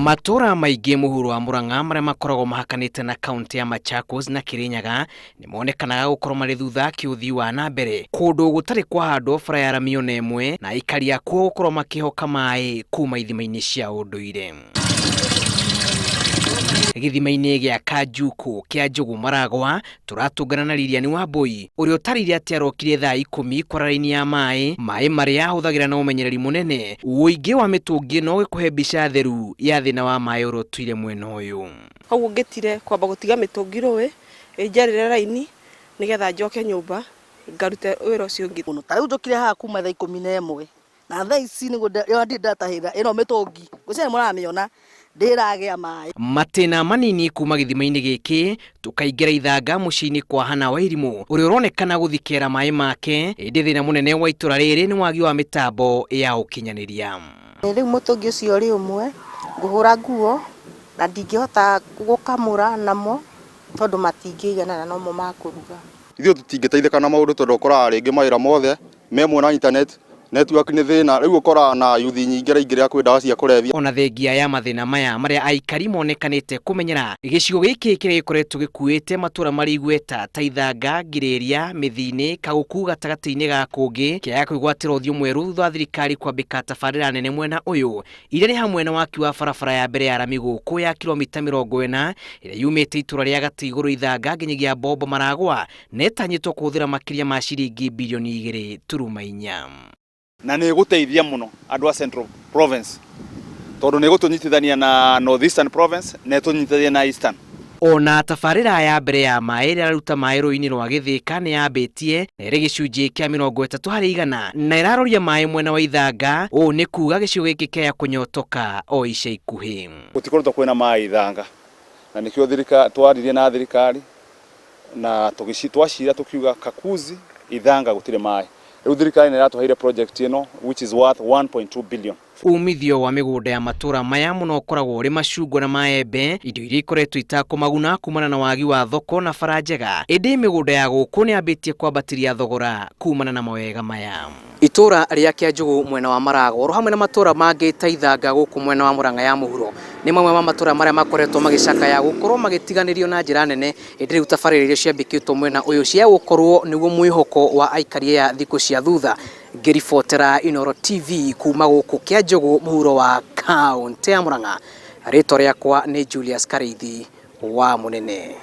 Matũra maingĩ mũhuro wa Murang'a marĩa makoragwo mahakanĩte na kaunti ya Machakos na Kirinyaga nĩ monekanaga gũkorwo marĩ thutha kĩũthii wa na mbere kũndũ gũtarĩ kwahandwo bara ya rami ona ĩmwe na aikari akuo gũkorwo makĩhoka maĩ kuma ithima-inĩ cia ũndũire. Gĩthima-inĩ gĩa Kanjuku kĩa Njũgũ Maragwa tũratũngana na Lilian Wambui ũrĩa ũtarĩire atĩ arokire thaa ikũmi kwara raini ya maĩ, maĩ marĩa ahũthagĩra na ũmenyereri mũnene. Ũingĩ wa mĩtũngi ĩno ũgĩkũhe mbica theru ya thĩna wa maĩ ũrĩa ũtũire mwena ũyũ. Koguo ngĩtire kwamba gũtiga mĩtũngi rũĩ ĩnjarĩre raini nĩgetha njoke nyũmba ngarute wĩra ũcio ũngĩ. Mũno ta rĩu njũkire haha kuma thaa 11 na thaa ici nĩguo ndirĩ ndatahĩra ĩno mĩtũngi ngwĩciria nĩ mũramĩona ndĩragĩa maĩ. Matĩna manini kuma gĩthima-inĩ gĩkĩ tũkaingĩra ithanga mũciĩ-inĩ kwa Hannah Wairimũ ũrĩa ũronekana gũthikera maĩ make ĩndĩ thĩna mũnene wa itũra rĩrĩ nĩ wagi wa mĩtambo ya ũkinyanĩria. Rĩu mũtũngi ũcio ũrĩ ũmwe ngũhũra nguo na ndingĩhota gũkamũra namo tondũ matingĩigana na nomo ma kũruga. Ithuĩ tũtingĩteithĩka na maũndũ tondũ ũkoraga rĩngĩ mawĩra mothe me mwena wa internet, network nĩ thĩna, rĩu ũkoraga na yuthi nyingĩ raingĩrĩra kwĩ ndawa cia kũrebia. Ona thengia ya mathĩna maya marĩa aikari monekanĩte kũmenyera, gĩcigo gĩkĩ kĩrĩa gĩkoretwo gĩkuĩte matũra marĩ igweta ta Ithanga, Ngirĩria, Mĩthiinĩ, Kaguku gatagatĩ-inĩ ga kũngĩ kĩaga kwĩgwatĩra ũthiũ mwerũ thutha wa thirikari kwambĩka tabarĩra nene mwena ũyũ iria nĩ hamwe na waki wa barabara ya mbere ya rami gũkũ ya kilomita 40 ĩrĩa yumĩte itũra rĩa Gatĩ-Igũrũ Ithanga nginyagia Bombo Maragwa na ĩtanyĩtwo kũhũthĩra makĩria ma ciringi birioni 2.4. Na nĩ ĩgũteithia mũno andũ a Central Province tondũ nĩ ĩgũtũnyitithania na North Eastern Province na ĩtũnyitithanie na Eastern. Ona tabarĩra ya mbere ya maĩ ĩrĩa ĩraruta maĩ rũĩ-inĩ rwa Gĩthĩka nĩ yambĩtie na ĩrĩ gĩcunjĩ kĩa 30% na ĩraroria maĩ mwena wa Ithanga, ũũ nĩ kuga gĩcigo gĩkĩ kĩaya kũnyotoka o ica ikuhĩ. Gũtikoretwo kwĩna maĩ Ithanga na nĩkĩo thirikari twaririe na thirikari na twacira tũkiuga Kakuzi Ithanga gũtirĩ maĩ. Rĩu thirikari nĩ ĩratũheire project ĩno which is worth 1.2 billion. Umithio wa mĩgũnda ya matũra maya mũno ũkoragwo ũrĩ macungwa na maembe, indo iria ikoretwo itakũmaguna kumana na wagi wa thoko na bara njega. Ĩndĩ mĩgũnda ya gũkũ nĩ yambĩtie kwambatĩria thogora kumana na mawega maya. Itũra rĩa Kĩanjũgũ mwena wa Maragwa oro hamwe na matũra mangĩ ta Ithanga gũkũ mwena wa Mũrang'a ya mũhuro nĩ mamwe ma matũra marĩa makoretwo magĩcakaya gũkorwo magĩtiganĩrio na njĩra nene ĩndĩ rĩu tabarĩra iria ciambĩkĩtwo mwena ũyũ cia gũkorwo nĩguo mwĩhoko wa aikari aya thikũ cia thutha. Ngĩribotera Inooro TV kuma gũkũ Kĩanjũgũ mũhuro wa kaũntĩ ya Mũrang'a, rĩtwa rĩakwa nĩ Julius Karĩithi wa Mũnene.